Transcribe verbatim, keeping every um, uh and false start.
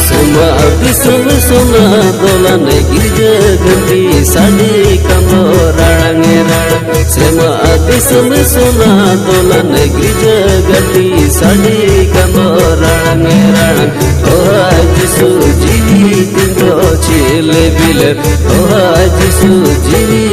ᱥᱮᱢᱟ ᱫᱤᱥᱚᱢ ᱥᱚᱱᱟ ᱫᱚᱞᱟᱱ ᱜᱤᱨᱡᱟᱹ ᱜᱷᱟᱹᱴᱤ ᱥᱟᱰᱮ ᱠᱟᱱ ᱫᱚ ᱨᱟᱲᱟᱝ ᱮ ᱨᱟᱲᱟᱝ᱾ ᱥᱮᱢᱟ ᱫᱤᱥᱚᱢ ᱥᱚᱱᱟ ᱫᱚᱞᱟᱱ ᱜᱤᱨᱡᱟᱹ ᱜᱷᱟᱹᱴᱤ ᱥᱟᱰᱮ ᱠᱟᱱ ᱫᱚ ᱨᱟᱲᱟᱝ ᱮ ᱨᱟᱲᱟᱝ᱾ ᱚᱦᱟ ᱡᱤᱥᱩ ᱡᱤᱣᱤ ᱛᱤᱧ ᱫᱚ ᱪᱮᱞᱮ ᱵᱤᱞᱮ᱾ ᱚᱦᱟ ᱡᱤᱥᱩ ᱡᱤᱣᱤ